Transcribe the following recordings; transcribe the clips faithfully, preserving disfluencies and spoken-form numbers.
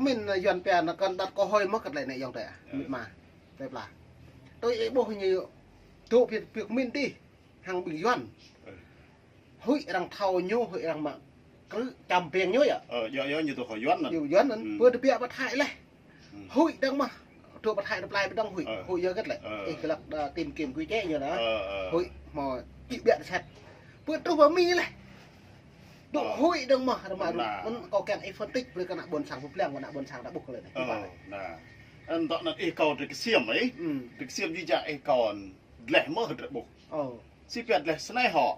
Min, ơ, Yuan pia nă kăn đăt kơ hơi mơ̆ kăt lĕ nĕ yŏng tĕ. Ơ. Mit ma. Tĕ pla. Tui ih ƀuh ñu dŏ phiêt phiêt min tih. Hăng ƀing Yuan. Ơ. Huĭ arăng thâo ñu, huĭ arăng mă krư̆ čăm piêng ñu yơh. Ơ, yơh, yơh, ñu tui kơ Yuan anŭn. Ñu Yuan anŭn. Ơ. Pơ tơbiă pơthai leh. Ơ. Huĭ dơ̆ng mơ̆. Tui pơthai tơplai pơdơ̆ng huĭ. Ơ. Huĭ yơh kăt lĕ. Ơ. Ih kơ lăk, ơ, tìm kiếm quy chế ñu nă. Ơ, ơ. Huĭ hmâo čih biă sĕt. Pơ truh pơ Mi leh. Dŏ huĭ dơ̆ng mơ̆, rơma rŭ. Anŭn kâo kiăng ih phân tích brơi kơ ană ƀôn sang pơ blang, kơ ană ƀôn sang ta ƀuh kơ lĕ. Ơ, nă. Anŭn dŏ anŭn ih kâo drơi kơsiêm ih. Ơ. Drơi kơsiêm jih jang ih kâo anŭn dleh mơ̆ drơi ƀuh. Ơ. Sĭt biă dleh snei hŏ.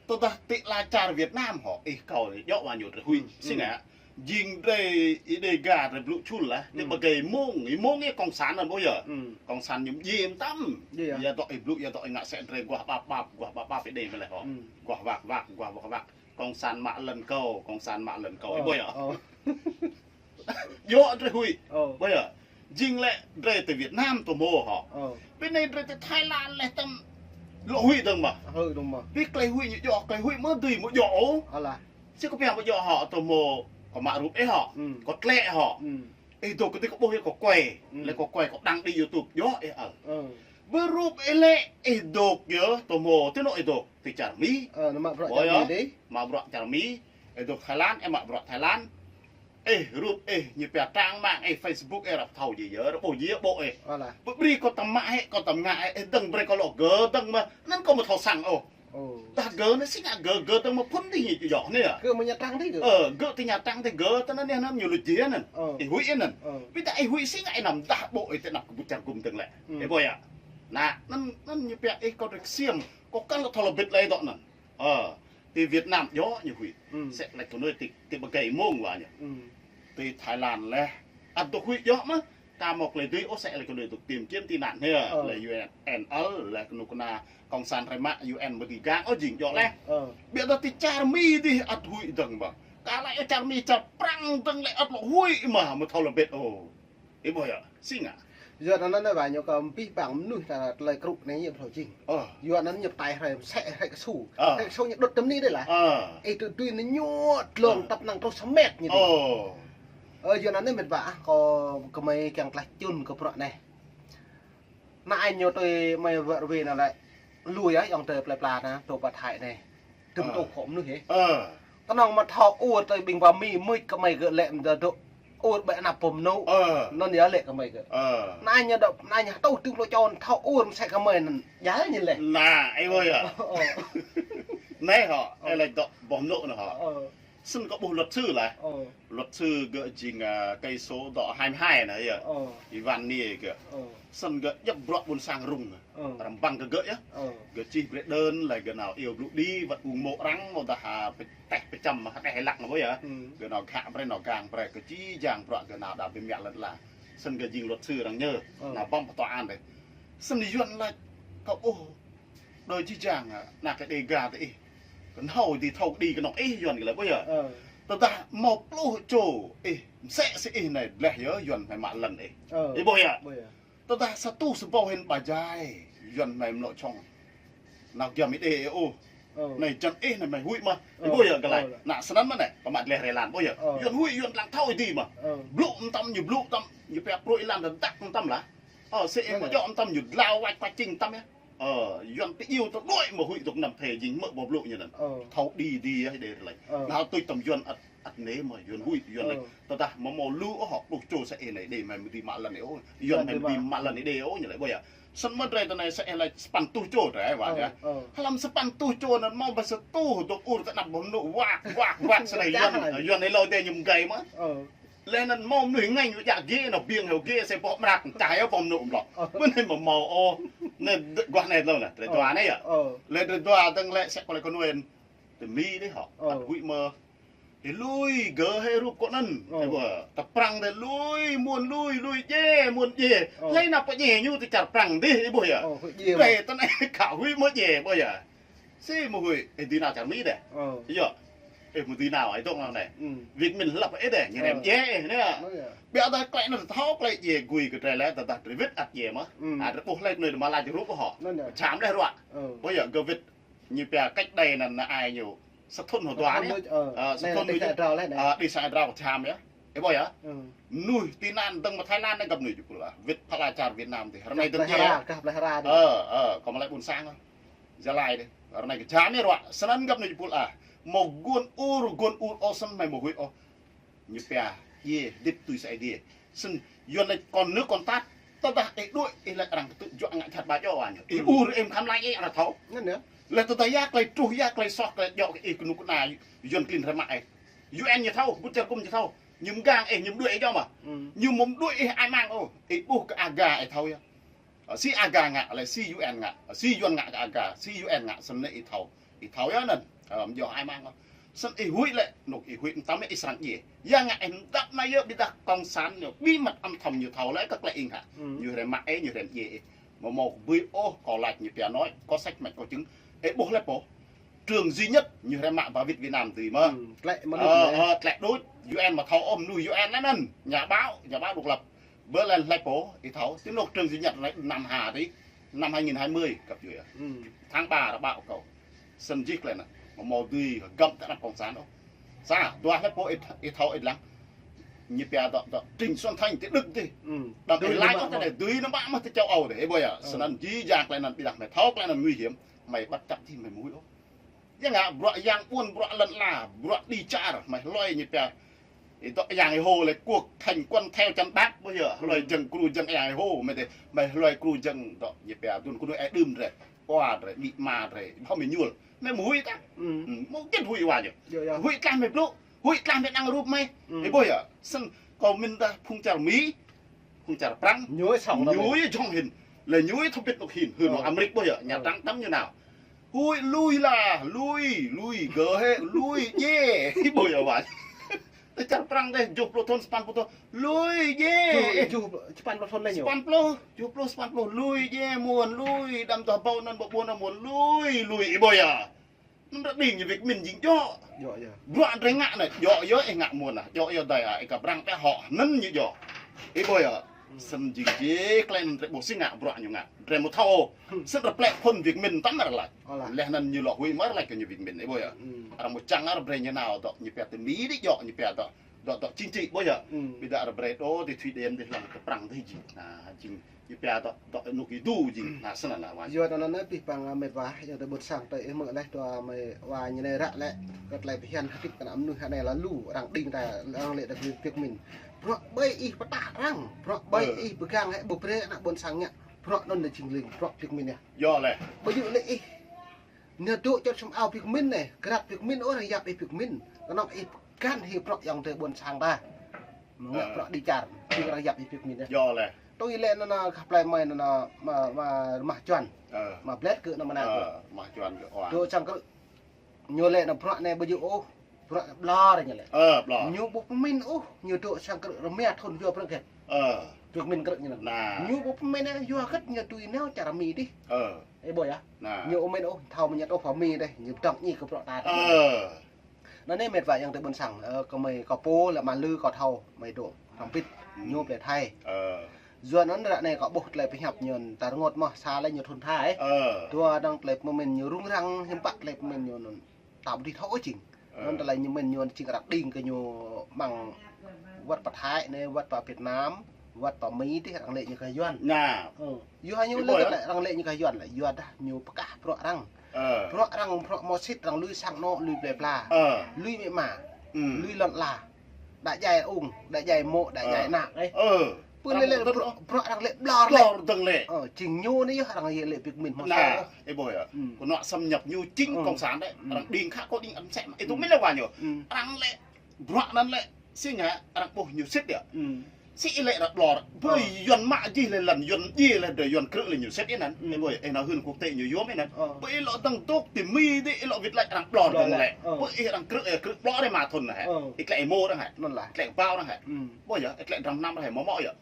Tơdah tĭ la čar Việt Nam hŏ, ih kâo anai djŏ wa ñu drơi huĭ. Ơ. Sĭt ngă. Jing drơi Ơi Đêga drơi blŭ čul lah. Tĭ pơgai mông, ih mông ih kông sản anŭn ƀuh yơh. Ơ. Kông sản ñu mjim tam. Yơh. Yua dŏ ih blŭ, yua dŏ ih ngă sĕ drơi guah ƀap ƀap, guah ƀap ƀap ih đei mơ̆ leh hŏ. Ơ. Guah wak wak, guah wak wak. Kông sản mă lŏn kâo, kông sản mă lŏn kâo. Ih ƀuh yơh. Ơ. Djŏ drơi huĭ. Ơ. Ƀuh yơh. Jing lĕ drơi tơ Việt Nam tơ mơ̆ hŏ. Ơ. Pơ anai drơi tơ Thái Lan leh tam lŏ huĭ dơ̆ng mơ̆. Huĭ dơ̆ng mơ̆. Pơ klei huĭ ñu djŏ, klei huĭ mơ̆ dưi mơ̆ djŏ ôh. Alah. Sĭt kâo pia mơ̆ djŏ hŏ tơ mơ̆ kâo mă rup ih hŏ. Ơ. Kâo tlĕ hŏ. Ơ. Ih dŏ kơ tih kâo ƀuh ih kâo kuai. Ơ. Leh kâo kuai kâo đăng đi YouTube djŏ ih ơ. Ơ. Bơ rup ih lĕ ih dŏ yơh tơ mơ̆ tơ anŏ ih dŏ. Tơ čar Mi. Ơ, nă mă bruă čar Mi dih. Mă bruă čar Mi. Ih dŏ Thái Lan, ih mă bruă Thái Lan. Ih rup ih ñu pia trang mạng ih Facebook ih ră thâo jih yơh, ră ƀuh jih yơh ƀô̆ ih. Alah. Pơ brơi kâo tơmă hĕ, kâo tơmă hĕ, ih dơ̆ng brơi kâo lŏ gơ̆ dơ̆ng mơ̆, anŭn kâo mơ̆ thâo săng ôh. Ơ. Tah gơ̆ anai sĭt ngă gơ̆, gơ̆ dơ̆ng mơ̆ phŭn dih ñu djŏ anai yơh. Gơ̆ mơ̆ Nha Trang dih gơ̆. Ơ, gơ̆ tơ Nha Trang dih gơ̆, tơ anŭn anai anŭn ñu lu jih anŭn. Ơ. Ih huĭ anŭn. Ơ. Pơ tah ih huĭ sĭt ngă ih anăm dah ƀô̆ ih tơ anăp kơ ƀu čar gum dơ̆ng lĕ. Ơ. Ih ƀuh yơh. Nă, anŭn, anŭn ñu pia ih kâo drơi kơsiêm, kâo kăn kâo thâo lŏ bĭt lĕ dŏ anŭn. Ơ, tơ Việt Nam djŏ ñu huĭ. Ơ. Sĕ lĕ kơ anai tĭ, tĭ pơgai mông wa ñu. Ơ. Tơ Thái Lan leh. Ăt dŏ huĭ djŏ mơ̆. Ka mơ̆ klei dưi ôh sĕ lĕ kơ anai dŏ tìm kiếm tị nạn hĕ. Ơ. Lĕ U N L, lĕ kơ anŭn kơ ană kông sản hrơi mă U N mơ̆ dưi gang ôh jing djŏ leh. Ơ. Biă dah tơ čar Mi dih ăt huĭ dơ̆ng mơ̆. Ka lĕ čar Mi čar Prăng dơ̆ng lĕ ăt lŏ huĭ mơ̆, mơ̆ thâo lŏ bĭt ôh. Ih ƀuh yơh, sĭt ngă. Yua anŭn anai wa ñu kơ pih pang mơnuih ta tơlơi krŭ anai ñu thâo jing. Ơ. Yua anŭn ñu pơtai hrơi mơsĕ hrơi kơsu. Ơ. Hrơi kơsu ñu đŭt tơm ni dih lah. Ơ. Ih tui tui anai ñu tlŏng tăp năng truh sa met ñu dih. Ơ. Ơ, yua anŭn anai met wa ah, kâo kơmơi kiăng tlaih čun kơ bruă anai. Nă ai ñu tui mơi wơr wĭ nă lĕ. Lui yơh, yŏng tơ plơi pla nă, tơ pơthai anai. Tơm tŭ khŏm mơnuih hĕ. Ơ. Tơnŏng mă thâo ur tơ ƀing wa Mi mưč kơmơi gơ̆ lĕ mơ̆ dŏ ur ƀĕ anăp pơm nŭ. Ơ. Anŭn yơh lĕ kơmơi gơ̆. Ơ. Nă ñu dŏ, nă ñu tŭ tơm tŭ čôn thâo ur mơsĕ kơmơi anŭn. Djăl ñu lĕ. Nă, ih ƀuh yơh. Ơ. Anai hŏ, ih lĕ dŏ pơm nŭ nă hŏ. Ơ. Snăn kâo ƀuh luật sư lah. Ơ. Luật sư gơ̆ jing, a, cây số dŏ hai mươi hai nă yơh. Ơ. Ivan Niê gơ̆. Ơ. Snăn gơ̆ djŏp bruă ƀuôn sang rŭng. Ơ. Răm ƀăng kơ gơ̆ yơh. Ơ. Gơ̆ čih brơi đơn lĕ gơ̆ nao iâu blŭ đĭ wăt ung mô̆ arăng mơ̆ dah, a, pơ-, teh pơčăm hơdeh lăk nă ƀuh yơh. Ơ. Gơ̆ nao ghă brơi nao gang brơi kơ jih jang bruă gơ̆ nao đa biă mă lŏn ala. Snăn gơ̆ jing luật sư arăng ñu. Ơ. Nao ƀơ̆ng pơ tòa án dih. Snăn Yuan laĭ kâo ƀuh. Đôi jih jang, a, ană kơ Đêga tơ ih. Kơnhâo dih thâo đĭ kơnŏng ih Yuan kơ lĕ ƀuh yơh. Ơ. Tơdah hmâo pluh čô ih, mơsĕ si ih anai dleh yơh Yuan hmei mă lŏn ih. Ơ. Ih ƀuh yơh. Ƀuh yơh. Tơdah sa tuh sa ƀâo hĭn ƀa jai, Yuan hmei mlŏ čŏng. Nao giăm ih đe ôh. Ơ. Anai jăn ih anai hmei huĭ mơ̆. Ih ƀuh yơh kơ lĕ. Ơ. Nă snăn mơ̆ anai, pơmă dleh hrơi lan ƀuh yơh. Ơ. Yuan huĭ Yuan lăng thâo ih dih mơ̆. Ơ. Blŭ mơtam ñu blŭ mơtam, ñu pia pruih lan dơ̆ng dăk mơtam lah. Ơ, sĭt ih mơ̆ djŏ mơtam ñu dlao wač păčing mơtam yơh. Ơ, Yuan tơ iâu tơ đuaĭ mơ̆ huĭ dŏ năm thê jing mơ̆ ƀu blŭ ñu anŭn. Ơ. Thâo đĭ đĭ yơh đe rơlĕ. Ơ. Nao tuč tơm Yuan ăt, ăt nê mơ̆ Yuan huĭ, Yuan lĕ. Ơ. Tơdah mơ̆ hmâo lu ôh hŏ pluh čô sa ih anai đe hmei mơ̆ dưi mă lŏn ih ôh. Yuan hmei mơ̆ dưi mă lŏn ih đe ôh ñu lĕ ƀuh yơh. Snăn mơ̆ drơi tơ anai sa ih lĕ sapăn tuh čô drơi wa yơh. Ơ. Hlăm sapăn tuh čô anŭn hmâo ƀă sa tuh dŏ ur tơ anăp pơm nŭ wak wak wak snei Yuan, Yuan ih lŏ dê ñu mơgai mơ̆. Ơ. Leh anŭn hmâo mơnuih ngêñ wơ̆t djă gê nao biêng heo gê se boh mrak čah yơh pơm nŭ mlŏh. Ơ. Mơnuih mơ̆ hmâo ôh. Anai guah anai tlâo anai, drơi dua anai yơh. Ơ. Leh drơi dua dơ̆ng lĕ sĕ kơ lĕ kơ anŭn. Tơ Mi dih hŏ. Ơ. Ăt huĭ mơ̆. Ih lui gơ̆ hĕ rup kơ anŭn. Ơ. Ih ƀuh. Tơ Prăng dih lui, mơ̆n lui, lui djai, mơ̆n djai. Ơ. Leh anăp pơdjai ñu tơ čar Prăng dih, ih ƀuh yơh. Ơ, huĭ djai. Leh tơ anai kơ huĭ mơ̆ djai, ƀuh yơh. Si mơ̆ huĭ, ih dưi nao čar Mi dih. Ơ. Yơh. Ih mơ̆ dưi nao, ih dŏ nao anai. Ơ. Việt Minh hlăp ih dih, ñu rem djai ih anai. Ơ, yơh. Biă dah klei anŭn thâo klei djai gui kơ drơi lĕ, tơdah drơi wĭt ăt djai mơ̆. Ơ. Ăt drơi ƀuh lĕ kơ anai dih mă lač rup hŏ. Anŭn yơh. Čăm leh ruă. Ơ. Ƀuh yơh, gơ̆ wĭt ñu pia cách đây anŭn ai ñu. Sa thŭn hŏ dua anai. Ơ. Ơ, sa thŭn anai. Ơ, đi sa drao leh anai. Ơ, đi sa drao čăm yơh. Ih ƀuh yơh. Mnuih tị nạn dơ̆ng mơ̆ng Thái Lan anai găp mơnuih jơpul ah. Wĭt pha ala čar Việt Nam dih. Ră anai dơ̆ng hơdră, yơh. Gah plei hơdră dih. Ơ, ơ, kâo mă laĭ ƀôn sang ah. Gia Lai dih. Ră anai kơ jam anai ruă. Snăn găp mơnuih jơpul ah. Mơ̆ gŭn ur, gŭn ur ôh snăn hmei mơ̆ huĭ ôh. Ñu pia, yê, hơdip tui sa Ơi Adai. Snăn, Yuan laĭ con nước con tát. Tơdah ih đuaĭ, ih laĭ arăng kơtư̆ juă ngă jhat ƀă djŏ wa ñu. Ih ur ih khăm laĭ ih arăng thâo. Leh tơdah ya klei truh, ya klei soh, klei djŏ kơ ih kơnuk kơna Yuan klin hrĕ mă ih. U N ñu thâo, ƀut čar kum ñu thâo. Ñu mgang ih, ñu mđuaĭ ih djŏ mơ̆. Ñu mơ̆ mđuaĭ ih ai mang ôh. Ih ƀuh kơ Aga ih thâo yơh. Ơ, si Aga ngă, lĕ si U N ngă, si Yuan ngă kơ Aga, si U N ngă, snăn ih thâo. Ih thâo yơh anăn. Ơ, mjŏ ai mang ôh. Snăn ih huĭ lĕ, nuk ih huĭ mtam ih srăng djiê. Ya ngă ih mdăp anai yơh, ƀiădah cộng sản ñu bí mật âm thầm ñu thâo lĕ kơ klei ih ngă. Ñu hrĕ mă ih, ñu hrĕ djiê ih. Mơ̆ mơ̆ ƀuh ôh, kâo laĭ ñu pia nói, có sách mách có chứng. Ih ƀuh lĕ pô. Trường duy nhất, ñu hrĕ mă ba wĭt Việt Nam dưi mơ̆. Tlĕ mơnuih ơ, tlĕ đôč, U N mă thâo ôh, mơnuih U N anăn. Nhà báo, nhà báo độc lập. Bơ len hlei pô, ih thâo, ti anôk Trường duy nhất anai năm ha dih, năm hai nghìn hai mươi, găp djuai ah. Tháng ba arăng ƀuh kâo. Snăn jih klei anăn, mơ̆ mơ̆ dưi găm tơ anăp cộng sản ôh. Sa, dua hlei pô ih, ih thâo ih lăng. Ñu pia dŏ, dŏ, Trịnh Xuân Thanh ti Đức dih. Đăm ih laĭ ôh tơ anai, dưi nao ƀă mơ̆ ti châu Âu dih, ih ƀuh yơh. Snăn jih jang klei anăn ƀiădah hmei thâo klei anăn nguy hiểm, hmei bất chấp dih hmei mơ̆ huĭ ôh. Ya ngă bruă yang ƀuôn, bruă lăn ala, bruă đi čar, hmei hloi ñu pia. Ih dŏ yang ih hô lĕ quốc, thành quân theo chân bác, ƀuh yơh, hloi jơ̆ng kru jơ̆ng yang ih hô, hmei dih, hmei hloi kru jơ̆ng dŏ, ñu pia, dŭn kơnuih ih đưm drei, ƀuh drei, ƀĭ ama drei, ƀuh hmei ñuôl. Hmei mơ̆ huĭ tah. Mơ̆ gĭt huĭ wa ñu. Huĭ tlaih hmei blŭ, huĭ tlaih hmei năng rup hmei. Ih ƀuh yơh, snăn kâo mĭn dah phung čar Mi, phung čar Prăng. Ñu ih sŏng ñu ih jŏng hĭn. Lĕ ñu ih thâo bĭt anôk hĭn. Hưn anôk Amrik ƀuh yơh. Nhà Trắng tăm ñu nao. Huĭ lui lah, lui, lui gơ̆ hĕ, lui djiê. Ih ƀuh yơh wa. Tơ čar Prăng dih, juh pluh thŭn, sapăn pluh thŭn. Lui djiê. Juh, sapăn pluh thŭn lĕ ñu. Sapăn pluh, juh pluh, sapăn pluh. Lui djiê mơ̆n, lui. Đăm tơh ƀâo anăn ƀâo ƀuôn mơ̆n, lui, lui. Ih ƀuh yơh. Anăn ră đing ñu Việt Minh jing djŏ. Djŏ yơh. Bruă drei ngă anai, djŏ yơh ih ngă mơ̆n ah. Djŏ yơh dai ah, ih kơ Prăng tơ hŏ, anăn ñu djŏ. Ih ƀuh yơh. Snăn jing jih klei anăn drei ƀuh si ngă bruă ñu ngă. Drei mơ̆ thâo. Snăn ră plĕ phŭn Việt Minh tăm arăng laĭ. Leh anăn ñu lŏ huĭ mơ̆ arăng laĭ kơ ñu Việt Minh, ih ƀuh yơh. Arăng mơ̆ čang arăng brei ñu nao dŏ, ñu pia ti Mi dih djŏ, ñu pia dŏ. Dŏ, dŏ chính trị ƀuh yơh. Ƀiădah arăng brei dŏ ti Thụy Điển dih lăng kơ Prăng dih jing. Nah, jing Ñu pia dŏ, dŏ anôk ih dưi jing, nah, snăn lah wa. Yua anăn anai pih păng, ah, met wa, yua tơ ƀuôn sang tơ ih mơ̆ leh dua met wa ñu anai ră lĕ, kơ tlei pơhiăp hơdip kơ ană mơnuih anai lalu, arăng đing ta, arăng lĕ ta Việt Minh. Bruă ƀai ih pơtă arăng, bruă ƀai ih pơgang hĕ ƀu brei ană ƀuôn sang ngă, bruă anŭn anai jing lĕ bruă Việt Minh yơh. Yơh lĕ. Ƀu djơ̆ lĕ ih. Ñu dŏ čŏt sum ao Việt Minh anai, krăt Việt Minh ôh arăng yap ih Việt Minh. Kơnơ̆ng ih găn hĭ bruă ayŏng adơi ƀuôn sang ta. Mơ̆ng ngă bruă đi čar, ih arăng yap ih Việt Minh yơh. Yơh lĕ. Tui lĕ anăn, anăn gah plei mơi anăn, anăn, mă, mă, rơmah čuăn. Mă blĕt kơ anăn mơnă kơ. Rơmah čuăn kơ wa. Dŏ sang krư̆. Ñu lĕ anăn bruă anai ƀu djơ̆ ôh. Bruă ƀlŏr ñu lĕ. Ƀlŏr. Ñu ƀu pơmĭn ôh, ñu dŏ sang krư̆ rơma thŭn yua bruă hơget. Việt Minh krư̆ ñu anăn. Ñu ƀu pơmĭn ôh, yua hơget ñu tui nao čar Mi dih. Ih ƀuh yơh. Ñu ƀu pơmĭn ôh, thâo mơñet ôh pơ Mi dih, ñu pơdŏng ñi kơ bruă ta. Anăn anai met wa ayŏng adơi ƀuôn sang, ơ, kơ mơi kâo pô lĕ mă lư kâo thâo, mơi dŏ hrŏm bĭt, ñu plei Thái. Yua anăn ră anai kâo ƀuh tlei pơhiăp ñu ta rơngot mơ̆ sa lĕ ñu thŭn Thái. Dua dơ̆ng tlei pơmĭn ñu rŭng răng, hiư̆m pă tlei pơmĭn ñu anăn ta ƀu dưi thâo ôh jing. Anăn tlei ñu mĭn ñu jing arăng đing kơ ñu mơ̆ng wăt pơ Thái anai, wăt pơ Việt Nam, wăt pơ Mi dih arăng lĕ ñu kơ Yuan. Yua ñu lĕ arăng lĕ ñu kơ Yuan lĕ, yua dah ñu pơkah bruă arăng. Bruă arăng, bruă mơsĭt arăng lui sang anôk, lui plei pla. Lui amĭ ama. Lui lŏn ala. Đa djai ung, đa djai mô̆, đa djai ană, ih. Pơ lĕ lĕ bruă, bruă arăng lĕ ƀlŏr lĕ. Ƀlŏr dơ̆ng lĕ. Jing ñu anai yơh arăng yơh lĕ Việt Minh mơ̆ sa. Ih ƀuh yơh. Kơ anŏ xâm nhập ñu jing cộng sản dih. Arăng đing khă kơ đing ăn sĕ mă. Ih tŭ mĭn lĕ wa ñu. Arăng lĕ bruă anăn lĕ. Si ngă arăng ƀuh ñu sĭt yơh. Si ih lĕ arăng ƀlŏr. Ƀơi Yuan mă jih lĕ lăn, Yuan djiê lĕ drei, Yuan krư̆ lĕ ñu sĭt ih anăn. Ih ƀuh yơh, ih nao hưn quốc tế ñu yôm ih anăn. Ƀơi ih lŏ dơ̆ng dŏ ti Mi dih, ih lŏ wĭt lač arăng ƀlŏr dơ̆ng lĕ. Ƀơi ih arăng krư̆, ih krư̆ ƀlŏr ih mă thŭn anăn hĕ. Ih tlĕ êmô arăng hĕ. Tlĕ kơƀao arăng hĕ. Ƀuh yơh, ih tlĕ dram năm arăng hĕ, mơ̆ mơ̆ yơh.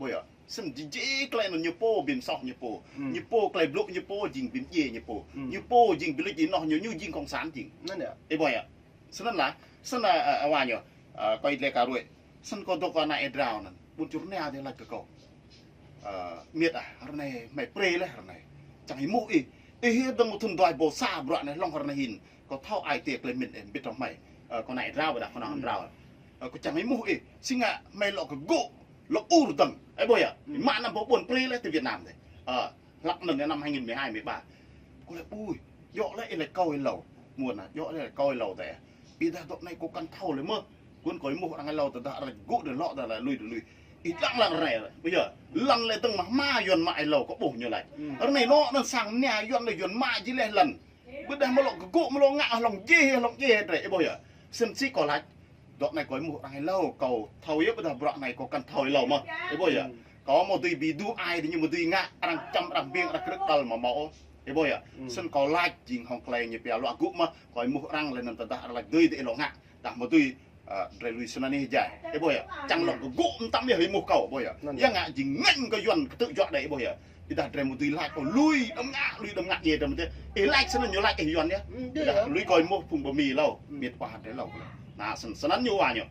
Ƀuh yơh, snăn jing jih klei anăn ñu pô bi msoh ñu pô. Ñu pô klei blŭ ñu pô jing bi mdjiê ñu pô. Ñu pô jing bi luč ih noh ñu, ñu jing cộng sản jing. Anăn yơh. Ih ƀuh yơh. Snăn lah, snăn, ơ, ơ, wa ñu, ơ, kơ ih lĕ kơ ruai. Snăn kâo dŏ kơ ană ih drao anăn. Ƀuôn čŭr nao dih lač kơ kâo. Ơ, miêt ah, ră anai hmei prê leh ră anai. Čang ih mŭt ih. Ih dơ̆ng mơ̆ thŭn dua êbâo sa bruă anai hlŏng ră anai hĭn. Kâo thâo ai tiê klei mĭn ih mbĭt hŏng hmei. Ơ, kơ ană ih drao ƀiădah kơ ană ih drao. Ơ, kâo čang ih mơ̆ ih, si ngă hmei lŏ kơ gŭ, lŏ ur dơ̆ng. Ih ƀuh yơh. Mă năm pơ ƀôn prê lĕ tơ Việt Nam dih. Ơ, hlăk anŭn năm hai nghìn mười hai mười ba. Kâo laĭ ƀuh, djơ̆ lĕ ih laĭ kâo ih hlâo. Mơ̆n ah, djơ̆ lĕ kâo ih hlâo tĕ. Ƀiădah dŏ anai kâo kăn thâo lĕ mơ̆. Kâo kăn kâo ih mơ̆ arăng ih hlâo tơdah arăng gŭ dih lŏ tơdah lui dih lui. Ih lăng lăng rai. Ƀuh yơh. Lăng lĕ dơ̆ng mơ̆ hmua Yuan mă ih hlâo kâo ƀuh ñu laĭ. Arăng anai lŏ anŭn sang mơnia Yuan lĕ Yuan mă jih lĕ lăng. Ƀiădah mơ̆ lŏ kơ gŭ mơ̆ lŏ ngă hlŏng jih, hlŏng jih drei, ih ƀuh yơh. Snăn si kâo laĭ. Dŏ anai kâo ih mơ̆ arăng ih hlâo, kâo thâo yơh ƀiădah bruă anai kâo kăn thâo ih hlâo mơ̆. Ih ƀuh yơh. Kâo mơ̆ dưi ƀu djơ̆ ai dih ñu mơ̆ dưi ngă, arăng čăm arăng ƀing arăng krư̆ đăl mơ̆ mâo. Ih ƀuh yơh. Snăn kâo laĭ jing hŏng klei ñu pia lŏ gŭ mơ̆, kâo ih mơ̆ arăng lĕ anŭn tơdah arăng laĭ dưi dih ih lŏ ngă. Tơdah mơ̆ dưi, ơ, drei lui snăn ih jai. Ih ƀuh yơh. Čang lŏ kơ gŭ mơtam yơh ih mơ̆ kâo, ƀuh yơh. Anŭn yơh. Ngă jing ngăn kơ Yuan kơtư̆ juă đei, ih ƀuh yơh. Ƀiădah drei mơ̆ dưi laĭ kâo lui đăm ngă, lui đăm ngă dih drei mơ̆ tĕ. Ih laĭ snăn ñu laĭ ih Yuan yơh. Ƀiădah lui kâo ih mơ̆ phung ƀơ Mi hlâo. Mĕt wa drei hlâo. Anŭn snăn, snăn ñu wa ñu.